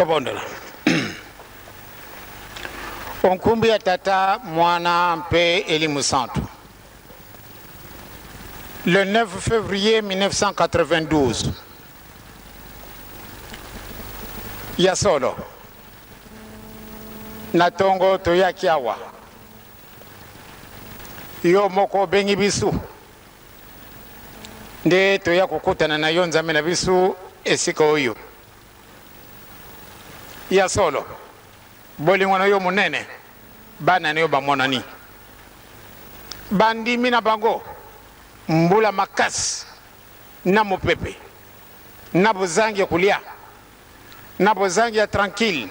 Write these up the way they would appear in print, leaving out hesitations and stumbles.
Tobondela. O nkumbu ya Tata, Mwana mpe Elimu Santu. Le 9 février 1992, ya solo na tongo toyaki awa, yo moko obengi biso nde toya kokutana na yo Nzambe na biso esika oyo. Ya solo, bolingo na yo monene, bana na yo bamonani. Bandimi na bango mbula makasi na mopepe, na bozangi ya kolia, na bozangi ya tranquille,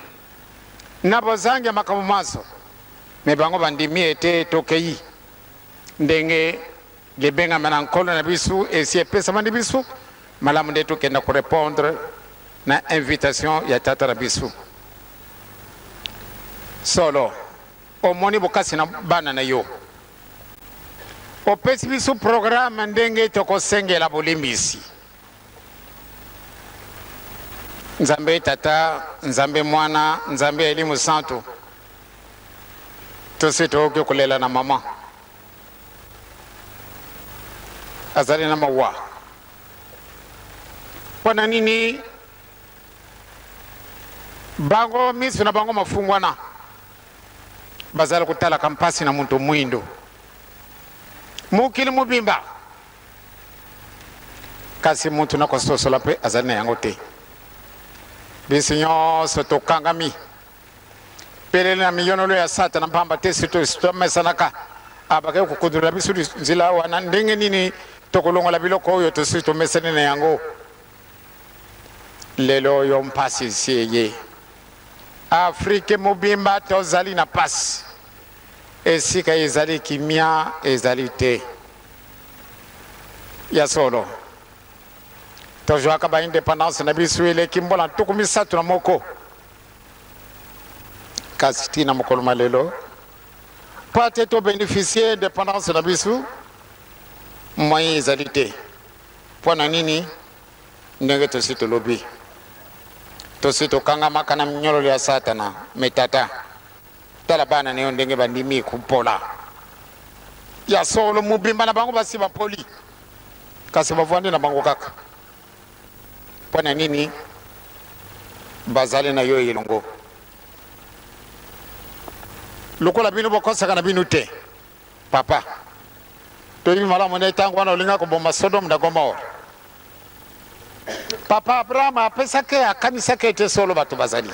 na bozangi ya makambo manso, me bango bandimi ete tokei ndenge libengama na Nkolo na biso esi epesamani biso, malamu nde tokenda korepondre na invitation ya Tata na biso. Solo, omoni bokasi na bana na yo. Opesi biso programme ndenge tokosengela bolimbisi. Nzambe Tata, Nzambe Mwana, Nzambe ya Elimo Santu, tosi tokoki kolela na mama azali na mawa. Mpo na nini bango miso na bango mafungwana, bazali kotalaka mpasi na moto mwindo mokili mobimba, kasi moto na kososola mpe azali na yango te. Biso nyonso tokangami pelele na miyonolo ya Satana, mpamba te tomesanaka abakaki kokundola biso nzela wana. Ndenge nini tokolongola biloko oyo tosi tomesani na yango? Lelo oyo mpasi esi eye Afrike mobimba, tozali na mpasi, esika ezali kimia ezali te. Ya solo, tozwaka ba independance na biso eleki mbola 31, kasi tii na mokolo ma lelo, mpo ate tobeneficie independance na biso, moyen ezali te. Mpo na nini? Ndenge tosi tolobi, tosi tokangamaka na minyololo ya Satana. Me Tata, tala bana na yo ndenge bandimi kopola. Ya solo, mobimba na bango basi bapoli, kasi bavandi na bango kaka. Mpo na nini? Bazali na yo elongo. Lokola bino bokosaka na bino te, papa, toyebi malamu nde ntango wana olinga koboma Sodome na Gomore. Papa Abraham apesaki, akanisaki ete solo bato bazali,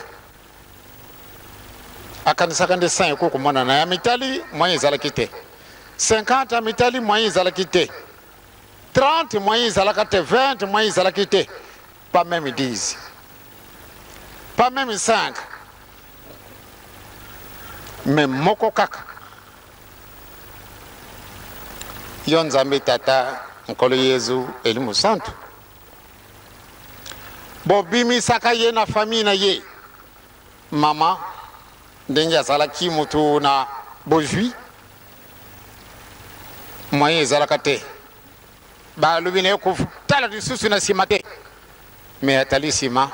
akanisaka nde 100 ekoki komonana. Ya mitali moyen ezalaki te, 50 ya mitali moyen ezalaki te, 30 moyen ezalaka te, 20 moyen ezalaki te, pas même 10, pas même 5, mais moko kaka. Yo Nzambe Tata, Nkolo Yezu, Elimo Santu, bobimisaka ye na famille na ye. Mama ndenge azalaki motu na bozwi, moyen ezalaka te, balobi na ye kotala lisusu na nsima te, me atali nsima.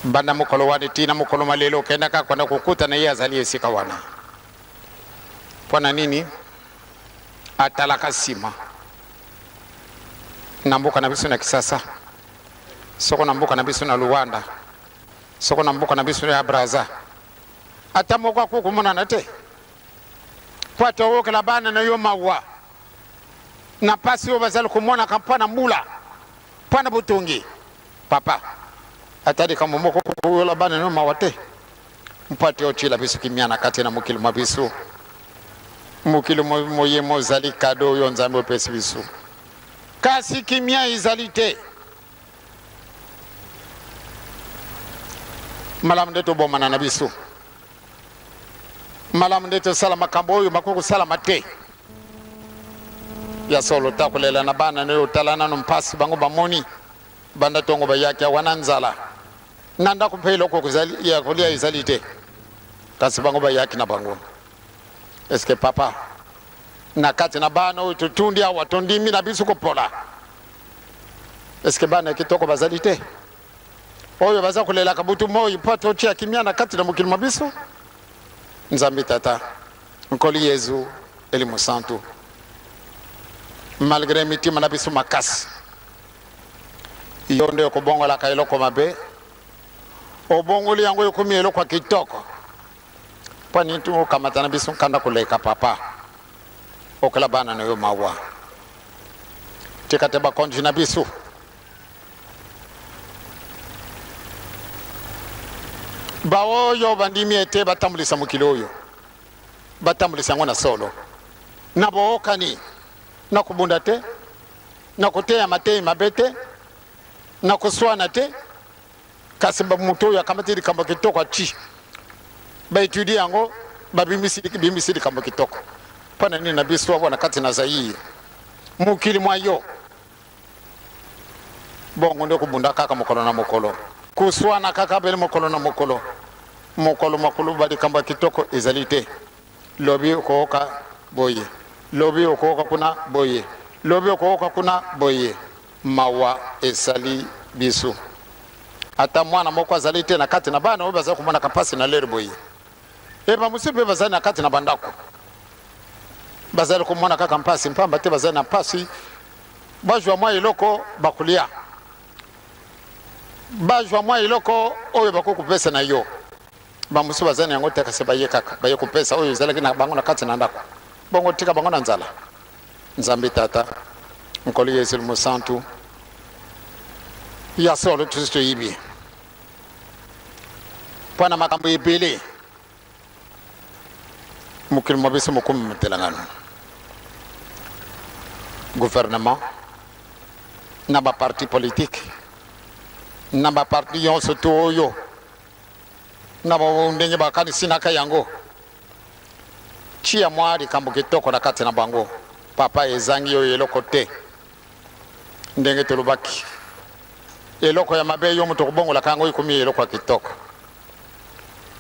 Banda mokolo wana tii na mokolo ma lelo, okendaka kona kokutana ye azali esika wana. Mpo na nini atalaka nsima? Na mboka na biso na Kisasa, soko na mboka na biso na Luanda, soko na mboka na biso ya Braza, ata moko akoki komonana te, mpo ate oyokela bana na yo mawa na mpasi oyo bazali komonaka mpo na mbula, mpo na botongi. Papa, ata likambo moko koyola bana na yo mawa te, mpo ate otyela biso kimia na kati na mokili mwa biso. Mokili moye mozali kado oyo Nzambe opesi biso, kasi kimia ezali te. Malamu nde tobomana na biso, malamu nde tosala makambo oyo makoki kosalama te. Ya solo, ta kolela na bana na yo, tala nano mpasi bango bamoni banda ntongo bayaki awa na nzala na ndako, mpe eloko ya kolia ezali te, kasi bango bayaki na bango. Eske papa, na kati na bana oyo totundi awa, tondimi na biso kopola, eske bana ya kitoko bazali te? Oyo baza kolelaka butu moi mpo ete otia kimia na kati na mokili mwa biso. Nzambe Tata, Nkolo Yezu, Elimo Santu, malgre mitima na biso makasi, yo nde okobongolaka eloko mabe, obongoli yango ekomi eloko ya kitoko. Mpo nini okamata na biso nkanda koleka, Papa? Okela bana na yo mawa. Tika te bakonzi na biso baoyo bandimi ete batambulisa mokili oyo, batambulisa yango na solo, na bookani, na kobunda te, na koteya mateyi mabe te, na koswana te, kasi moto oyo akamati likambo kitoko ati baetudie yango, babimisi likambo kitoko. Mpo na nini na biso awa na kati na Zaire, mokili mwa yo, bongo nde kobunda kaka mokolo na mokolo, koswana kaka bele mokolo na mokolo, mokolo mokolo ba likambo ya kitoko ezali te? Lobi okoyoka boye, lobi okoyoka kuna boye, lobi okoyoka kuna boye. Mawa esali biso. Ata mwana moko azali te na kati na bana oyo bazali komonaka mpasi na lere boye. E bamosusu mpe bazali na kati na bandako, bazali komona kaka mpasi mpamba te bazali na mpasi bazwa mwa eloko bakolia, bazwa mwa eloko oyo bakoki kopesa na yo. Bamosusu bazali na yango te, kasi baye kaka baye kopesa oyo ezalaki na bango na kati na ndako, bongo tika bango na nzala. Nzambe Tata, Nkolo Yesu Mosantu, ya solo tosi toyibi mpo na makambo ebele. Mokili mwa biso mokomi motelangano. Gouvernement na baparti politike na baparti nyonso to oyo na ndenge bakanisinaka yango, tia mwa likambo kitoko na kati na bango. Papa, ezangi oyo eloko te. Ndenge tolobaki, eloko ya mabe yo moto kobongolaka yango ekomi eloko ya kitoko.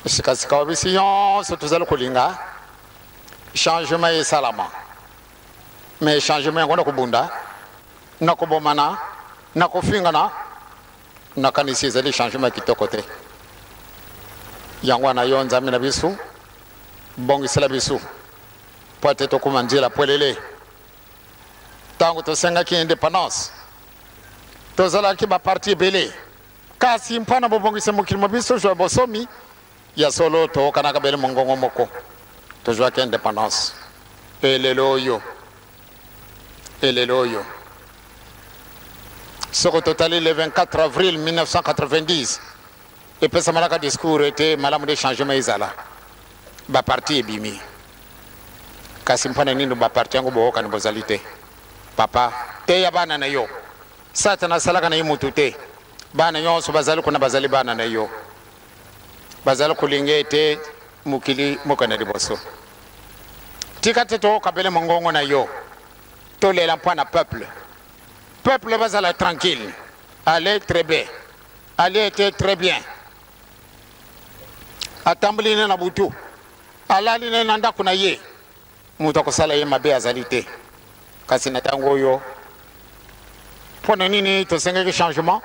Sikasika wa biso nyonso tozali kolinga changement esalama, mais changement yango na kobunda, na kobomana, na kofingana, nakanisi ezali changement ya kitoko te. Yango wana yo Nzambe na biso, bongisela biso mpo ete tokóma nzela pwelele. Ntango tosengaki indépendance, tozalaki baparti ebele, kasi mpo na bobongisa mokili mwa biso zwa bosomi ya solo, toyokanaka bele mongongo moko, tozwaki indépendance. Elelo oyo, elelo oyo, soko totali le 24 avril 1990, epesamalaka discours ete malamu de changement ezala, baparti ebimi. Kasi mpo na nini baparti yango boyokani bozali te? Papa, teya bana na yo. Satana asalaka na ye mutu te. Bana nyonso bazali kuna bazali bana na yo, bazali kolinga ete mokili mokende liboso. Tika te toyokabele mongongo na yo, tolela mpo na peuple. Peuple bazala tranquille, allez très bien, allez ete très bien. Atamboli ne na butu, alali ne na ndako na ye, moto akosala ye mabe azali te. Kasi na ntango oyo, mpo na nini tosengaki changement?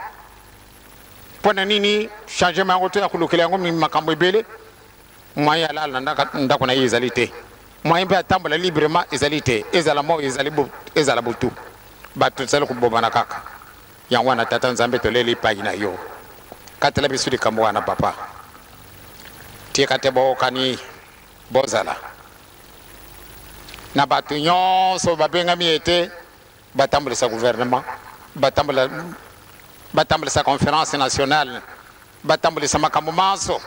Mpo na nini changement yango toya kolukela yango makambo ebele? Moyen alala na ndako na ye ezali te, moyen mpe atambola librement ezali te, ezala moi, ezali ezala butu, bato tozali kobomana kaka. Yango wana, Tata Nzambe, toleli epai na yo, katela biso likambo wana. Papa, tika te bookani bozala na bato nyonso babengami ete batambolisa gouvernement, batambolisa conférence nationale, batambolisa makambo manso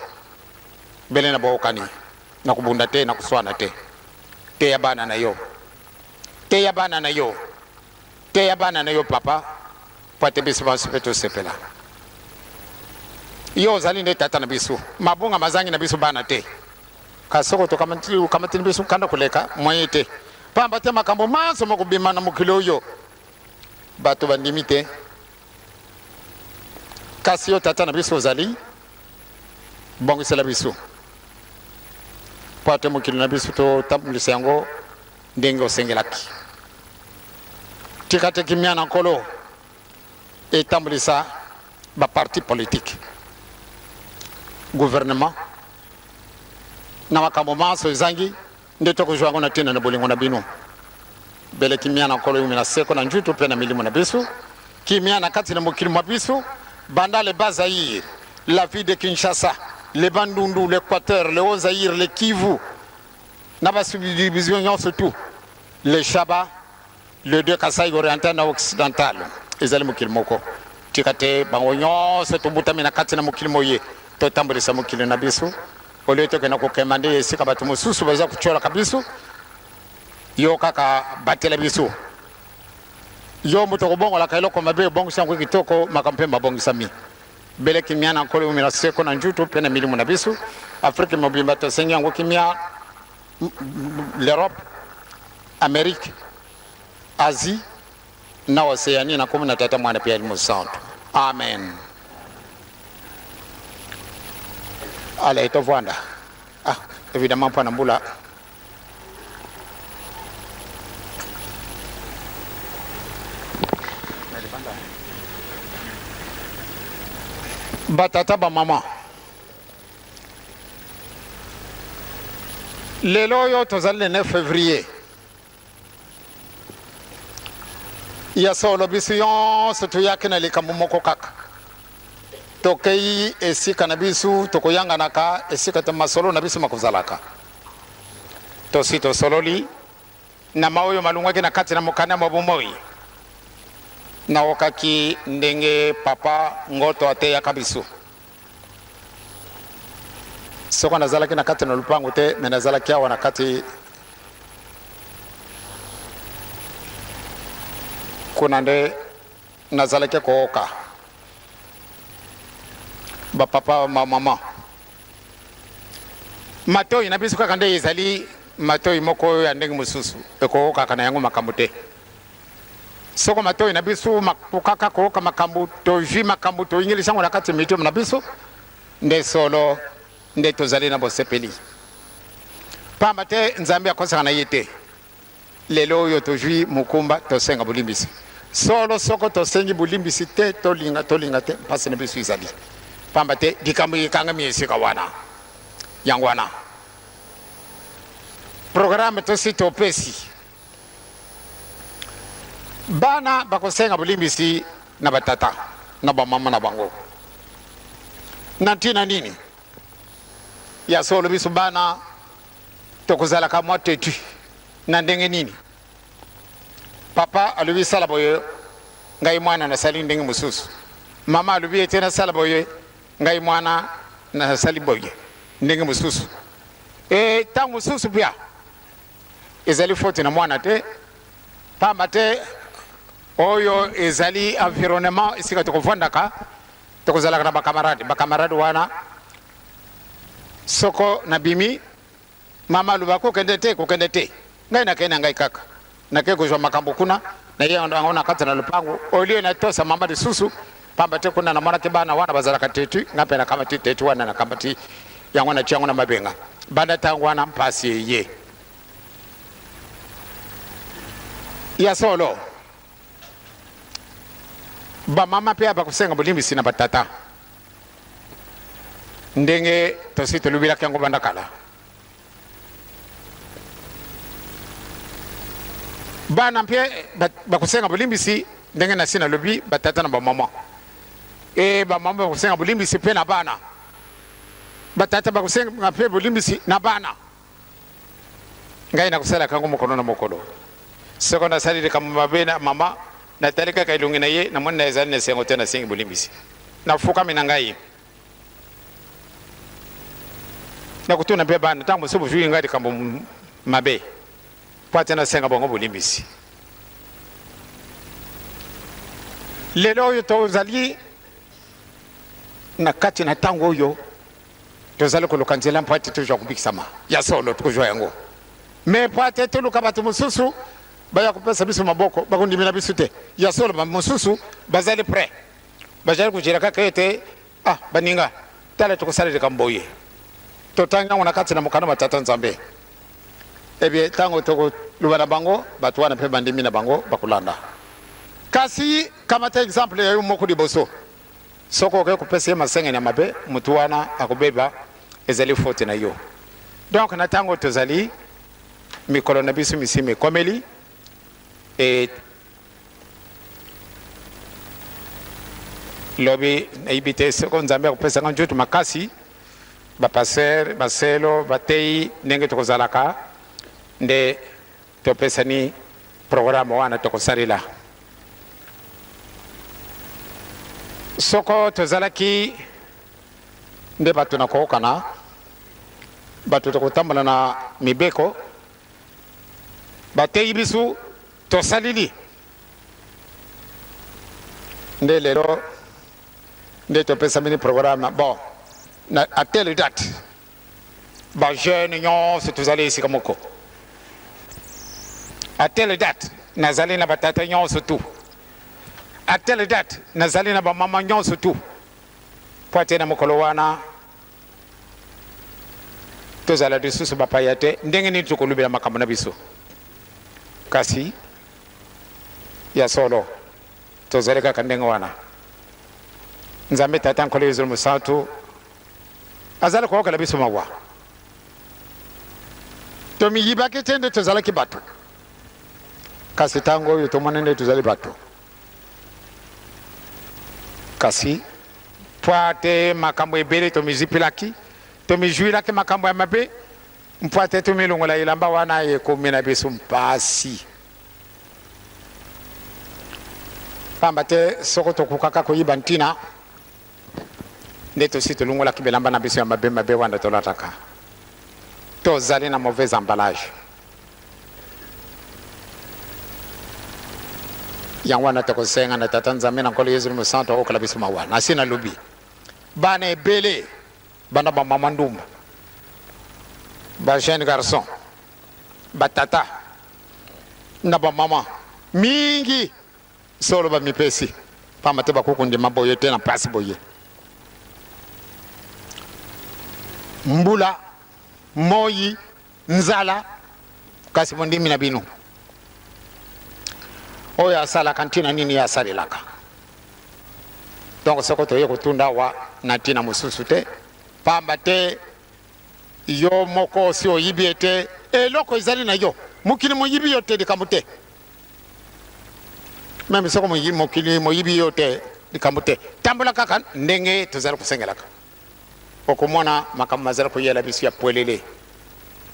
bele na bookani, na kobunda te, na koswana te. Teya bana na yo, teya bana na yo, teya bana na yo, Papa, po ete biso banso mpe tosepela. Yo ozali nde tata na biso, mabunga mazangi na biso bana te, kasi soko tokamatini biso kanda koleka moyen te, pamba te makambo manso makobima na mokili oyo bato bandimi te. Kasi yo tata na biso ozali bongisela biso mpo ate mokili na biso totambulisa yango ndenge osengelaki. Tika te kimia na Nkolo etambulisa baparti politike. Gouvernement na makambo manso ezangi nde tokozwa yango na ntina na bolingo na bino. Bele kimia na Nkolo yumi na seko na njutu mpe na milimo na biso, kimia na kati na mokili mwa biso, banda le Bas Zaïre, la ville de Kinshasa, le Bandundu, l'Equateur, le Haut Zaïre, le Kivu, na ba subdivision nyonso tout, le Shaba, le deux Kasaï oriental na occidental, ezali mokili moko. Tika te bango nyonso tobutami na kati na mokili moye, totambolisa mokili na biso olie tokenda kokema nde esika bato mosusu baza kotyolaka biso. Yo kaka batela biso, yo moto okobongolaka eloko mabe, obongisi yango kitoko, makambo mpe mabongisami. Bele kimia na Nkolo eumela seko na njutu mpe na milimo na biso. Afrike mobimba tosengi yango kimia, l'Europe, Amérique, Asie na Océanie, na nkombo na Tata, Mwana mpe Elimo Santu. Amen. Allez, tovanda. Ah, évidemment mpo na mbula. Batata, bamama, lelo oyo tozali le 9 février ya solo, biso nyonso toyaki na likambo moko kaka. Tokei esika na biso tokoyanganaka, esika te masolo na biso makozalaka. Tosi tosololi na maoyo malungwaki na kati na mokanda mwa bomoi. Naokaki ndenge papa Ngoto ateyaka biso. Soko nazalaki na kati na lupango te, me nazalaki awa na kati kuna nde nazalaki kooka bapapa, bamama. Matoi na biso kaka nde ezali matoi moko oyo ya ndenge mosusu ekookaka na yango makambo te. Soko matoi na biso makokaka kooka makambo, tozwi makambo, toyingilisi yango na kati ya mitema na biso, nde solo nde tozali na bosepeli, pamba te Nzambe akosaka na ye te. Lelo oyo tozwi mokumba tosenga bolimbisi. Solo, soko tosengi bolimbisi te, tolinga tolinga te, mpasi na biso ezali, pamba te likambo ekangami esika wana. Yango wana programme tosi topesi bana bakosenga bolimbisi na batata na bamama na bango na ntina nini. Ya solo, biso bana tokozalaka mwa tetu na ndenge nini? Papa alobi sala boye, ngai mwana nasali ndenge mosusu. Mama alobi ete nasala boye, ngai mwana nasali boye ndenge mosusu. E ntango mosusu pia ezali faute na mwana te, pamba te oyo ezali environnement esika tokovandaka, tokozalaka na bakamarade. Bakamarade wana, soko nabimi, mama aloba kokende te, kokende te, ngai nakei na ngai kaka, nakei kozwa makambo kuna, naye yango na kati na lopango, olie natosa mama lisusu, pamba te kuna namonaki bana wana bazalaka tetu, ngai mpe nakamati tetu wana, nakamati yango, natia yango na mabenga. Banda ntango wana mpasi eye. Ya solo, bamama mpe bakosenga bolimbisi na batata ndenge tosi tolobelaki yango banda kala. Bana mpe bakosenga bolimbisi ndenge nasi nalobi batata na bamama. E bamama bakosenga bolimbisi mpe na bana, batata bakosenga mpe bolimbisi na bana. Ngai nakosalaka yango mokolo na mokolo. Soko nasali likambo mabe na mama, natali kaka elongi na ye, namoni na ezali na esengo te, nasengi bolimbisi, nafukami na ngai, nakotuna mpe bana ntango mosusu bozwi ngai likambo mabe, mpo ate nasenga bango bolimbisi. Lelo oyo tozali na kati na ntango oyo tozali koluka nzela mpo ete tozwa kobikisama ya solo, tokozwa yango, me mpo ete toluka bato mosusu baya kopesa biso maboko, bakondimela biso te. Ya solo, mosusu bazali prêt, bazali kozela kaka ete ah, baninga, tala tokosala likambo boye, totangi yango na kati na mokanda wa Tata Nzambe. Ebie ntango tokoloba na bango, bato wana mpe bandimi na bango bakolanda. Kasi kamata exemple ya yo moko liboso. Soki okoki kopesa ye masengeli ya mabe, motu wana akobeba, ezali faute na yo. Donc na ntango tozali mikolo na biso misi mikomeli e lobi nayebi te soko Nzambe akopesa nga nzoto makasi, bapasteur, baselo, bateyi, ndenge tokozalaka nde topesani programme wana tokosalela. Soko tozalaki nde bato na kookana, bato tokotambola na mibeko, bateyi biso tosalili nde lelo nde topesamini programme bon na à telle date ba jeune nyonso tozali esika moko à telle date nazali na batata nyonso tout à telle date nazali na bamama nyonso tout mpo ate na mokolo wana tozala lisusu bapaya te. Ndenge nini tokolobela makambo na biso? Kasi ya solo tozali kaka ndenge wana. Nzambe Tata Nkolo Yezu Mosantu azali koyokela biso mawa. Tomiyibaki te nde tozalaki bato, kasi ntango oyo tomoni nde tozali bato. Kasi mpo ate makambo ebele tomizipelaki, tomizwilaki makambo ya mabe, mpo ate tomilongola elamba wana ekomi na biso mpasi. Pamba te soko tokokaka koyiba ntina nde tosi tolongolaki bilamba na biso ya mabe mabe wana tolataka, tozali na mauvais emballage. Yango wana tokosenga na Tata Nzambe na Nkolo Yezu Mosantu akokola biso mawa. Nasi nalobi bana ebele bana bamama ndumba, ba jeune garçon, batata na bamama mingi solo bamipesi pamba te bakoki kondima boye te na mpasi boye. Mbula, moi, nzala, kasi bondimi na bino oyo asalaka ntina nini ye asalelaka. Donc soko toye kotunda awa na ntina mosusu te, pamba te yo moko osi oyibi ete eloko ezali na yo, mokili moyibi yo te, likambo te. Meme soko mokili moyibi yo te, likambo te, tambola kaka ndenge tozali kosengelaka, okomona makambo mazali koyela biso ya pwelele.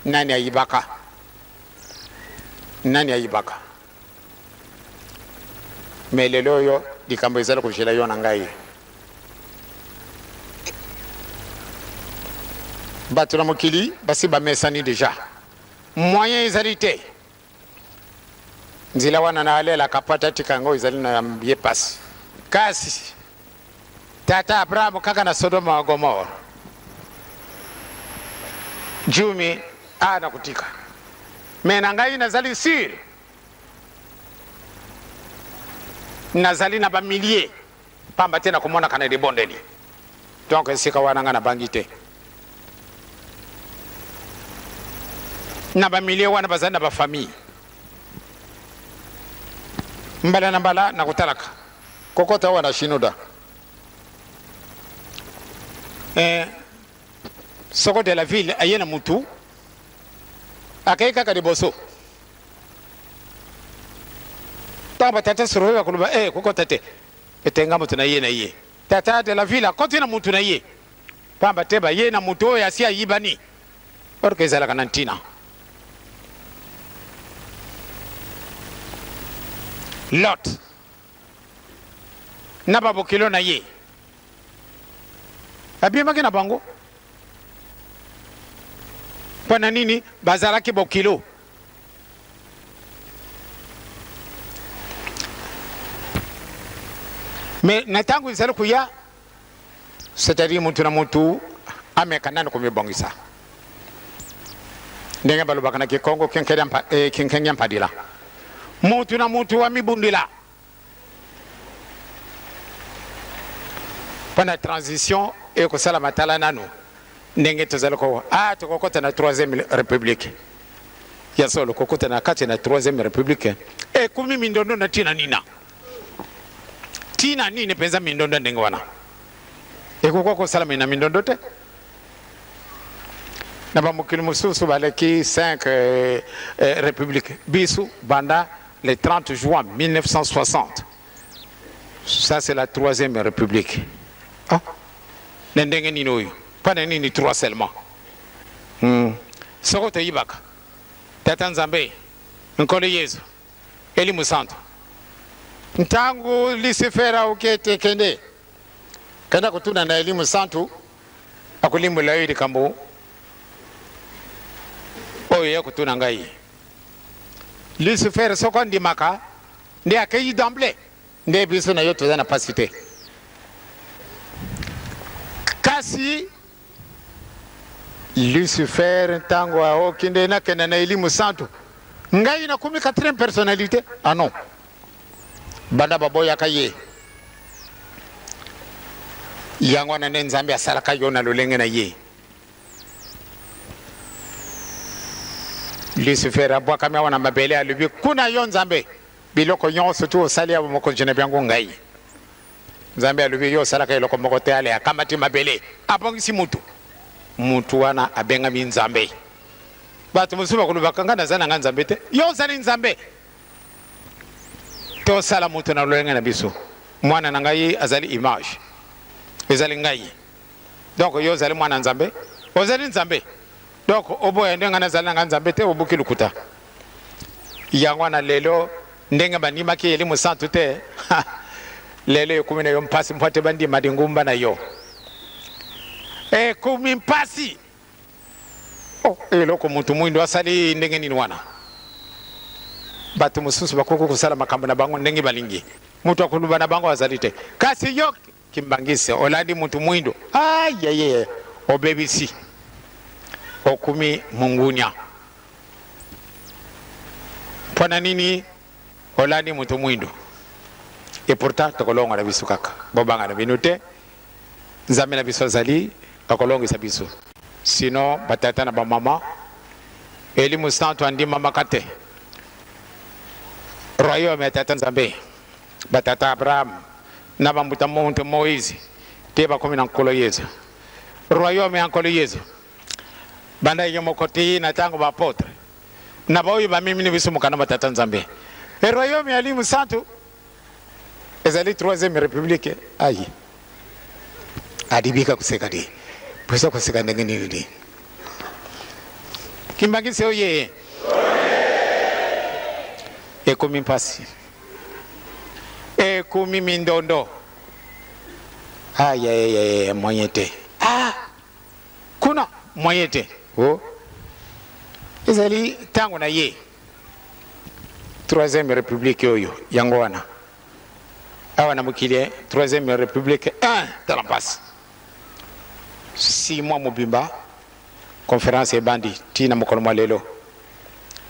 Nani ayibaka? Nani ayibaka? Me lelo oyo likambo ezali kozela yo na ngai. Bato na mokili basi bamesani deja, moyen ezali te. Nzela wana na alelaka po atatika yango ezali na ye pasi. Kasi tata Abraham kaka na Sodoma wa Gomora, Jumi a na kotika. Me na ngai nazali sur, nazali na bamilie pamba te nakomonaka na libondeli. Donc esika wana ngai nabangi te. Na bamilie wana bazali na bafamille, mbala na mbala nakotalaka kokota wana shinoda soko de la ville aye na mutu akei kaka liboso. Ntango batata surveille bakoloba kokota te, etenga moto na ye na ye. Tata de la ville akoti na mutu na ye, pamba te baye na mutu oyo asi ayibani, orke ezalaka na ntina. Lot na babokilo na ye abimaki na bango mpo na nini? Bazalaki bokilo. Me na ntango ezali koya, c'est-à-dire mutu na mutu ameka nani komibongisa, ndenge balobaka na Kikongo kinkenge mpadila, mutu na mutu amibundila mpo na transition ekosalama. Tala nanu ndenge tozali ko tokokota na 3e république ya solo. Kokota na kati na 3e république ekomi mindondo na ntina nina ntina nini mpenza mindondo ndenge wana? Ekoki kosalama na mindondo te. Na bamokili mosusu baleki 5 république. Biso banda le 30 juin 1960, ça c'est la troisième république. Ah, na ndenge nini oyo? Mpo na nini 3 seulement? Soko toyibaka Tata Nzambe, Nkolo Yezu, Elimu Santu, ntango Lucifer aoki ete kende kenda kotuna na Elimu Santu, akolimbola yo likambo oyo ya kotuna ngai. Lucifer soko andimaka nde akei d'emblée, nde biso na yo toza na pasi te. Kasi Lucifer ntango aoki nde nakenda na Elimu Santu, ngai nakomi quatrième personnalité. Ah non, banda baboyaka ye, yango wana nde Nzambe asalaka yo na lolenge na ye. Lucifer abwakami awa na mabele, alobi kuna yo Nzambe, biloko nyonso tu osali awa, mokonzi na biango ngai. Nzambe alobi yo osalaka eloko moko te. Ale akamati mabele, abongisi mutu, mutu wana abengami Nzambe. Bato mosusu bakolobaka ngai naza na ngai Nzambe te. Yo ozali Nzambe. Tosala mutu na lolenge na biso. Mwana na ngai azali image, ezali ngai. Donc yo ozali mwana Nzambe, ozali Nzambe. Donc oboya nde ngai nazali na ngai Nzambe te, obuki lokuta. Yango wana lelo ndenge bandimaki Elimu Santu te, lelo ekomi na yo mpasi mpo te bandima lingumba na yo, ekomi mpasi. Oh, eloko motu mwindo asali ndenge nini wana? Bato mosusu bakoki kosala makambo na bango ndenge balingi, moto akoluba na bango azali te. Kasi yo kimbangisi olandi motu mwindo, ayeye, obebisi, okumi mungunya. Mpo na nini olandi motu mwindo? Et pourtant tokolonga na biso kaka, bobanga na bino te. Nzambe na biso azali, akolongisa biso. Sinon batata na bamama, Elimu Santu andimamaka te. Royaume ya Tata Nzambe, batata Abraham na bambuta muntu Moïse te bakomi na Nkolo Yezu. Royaume ya Nkolo Yezu banda ye moko ti na ntango baapôtre na baoyo bamemini biso mokanda ba Tata Nzambe. E royaume ya Elimu Santu ezali troisième république. Ayi adibika koseka te, posa koseka ndenge nini te? Kimbangisi oye, ekomi mpasi, ekomi mindondo. Ayayaya, moyen te. Ah, kuna moyen te. O ezali ntango na ye troisième république oyo, yango wana awa na mokili troisième république 1. Tala mpasi, 6 mois mobimba conférence ebandi ntina mokolo mwa lelo,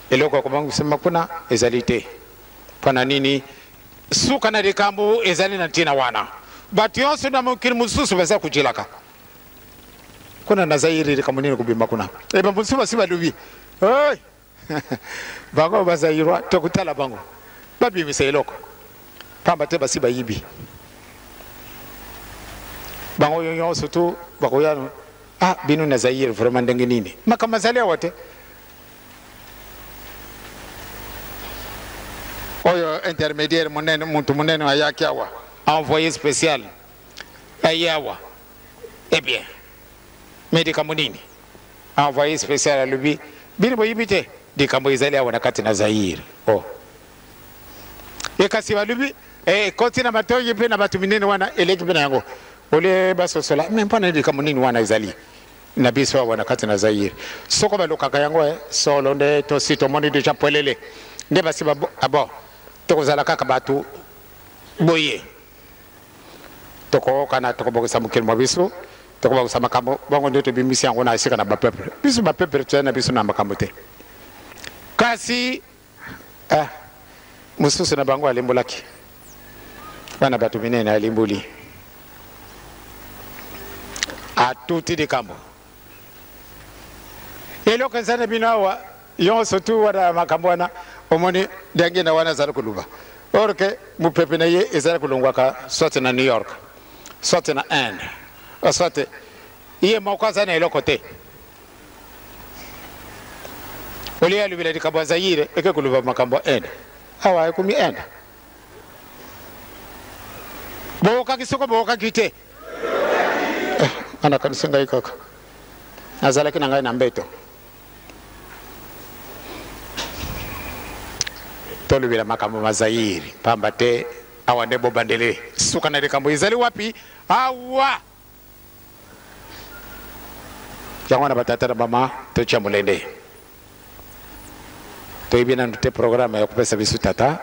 eloko ya kobongisama kuna ezali te. Mpo na nini? Suka na likambo ezali na ntina wana bato nyonso na mokili mosusu baza kojilaka kuna na Zaire. Likambo nini kobima kuna? Eba mosusu basi balobi hey! Bango bazairwa, tokotala bango babimisa eloko pamba te, basi bayibi bango oyo nyonso tu bakoya. Ah, bino na Zaire vraiment, ndenge nini makambo azali awa te? Oyo intermédiaire monene, mutu monene ayaki awa, envoyé spécial aye awa. Eh bien, mais likambo nini envoyé spécial alobi? Bino boyibi te likambo ezali awa na kati na Zaire. Oh, e kasi balobi ekoti na matoyi mpe na bato minene wana, eleki mpe na yango olie basosola. Me mpona likambo nini wana ezali na biso awa na kati na Zaire? Soko balukaka yango solo nde tosi tomoni déjà polele nde basi abo tokozala kaka bato boye, tokokana, tokobongisa mokili mwa biso, tokobongisa makambo bongo nde tobimisi yango na esika na bapeuple. Biso bapeuple toza na biso na makambo te. Kasi mosusu na bango alembolaki wana bato minene, alimboli, atuti likambo. Eloko eza na bino awa nyonso tu wana, makambo wana omoni ndenge na wana azali koluba, or que mopepe na ye ezali kolongwaka soit na New York, soit na Inde. Soit ye moko aza na eloko te. Olie alobela likambo ya Zaire, eke koloba makambo ya Inde. Awa ekomi Inde. Boyokaki soko boyokaki te? Eh, anakanisi ngai kaka nazalaki na ngai na mbeto. Tolobela makambo ma Zaire pamba te awa nde bobandeli suka na likambo ezali wapi awa. Yango wana batata na bama totia molende. Toyebi nanu te programme ya kopesa biso tata.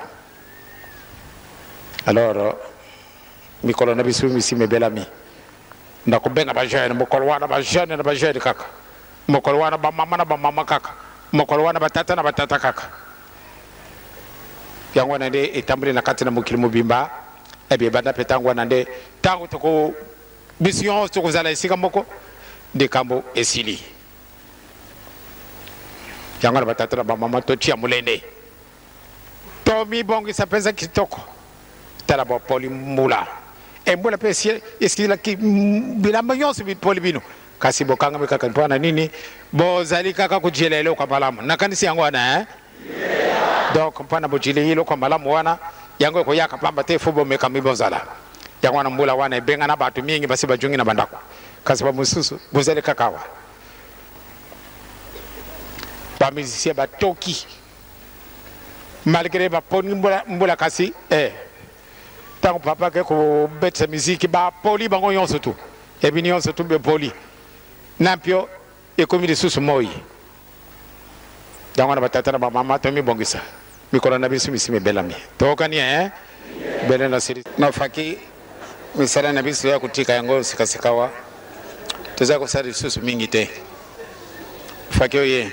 Alors mikolo na biso misi mebelami nakobenga ba jeune mokolo wana, ba jeune na ba jeune kaka mokolo wana, bamama na bamama kaka mokolo wana, batata na batata kaka. Yango wana nde etamboli na kati na mokili mobimba. Ebi ebanda mpe ntango wana nde ntango toko biso nyonso tokozala esika moko, likambo esili. Yango na batata na bamama totia molende, tomibongisa mpenza kitoko. Tala bopoli mbula, e mbula mpe esilaki, bilamba nyonso bipoli bino, kasi bokangami kaka. Mpo na nini? Bozali kaka kojela eloko ya malamu. Nakanisi yango wana, eh? Donc mpo na bojeli eloko ya malamu wana, yango ekoyaka pamba te, fo bomekami bozala. Yango wana mbula wana ebengana bato mingi, basi bajongi na bandako, kasi bamosusu bozali kaka awa. Bamusicien batoki malgré baponi mbula, mbula kasi ntango papa ake kobetisa miziki, bapoli bango nyonso tu, ebi nyonso tu bepoli na mpio, ekomi lisusu moi. Yango wana batata na bamama tomibongisa, mikolo na biso misi mibelami. Toyokani, eh? Bele na sili nafaki misala na biso ya kotika yango sikasikawa, toza kosala lisusu mingi te. Faki oye.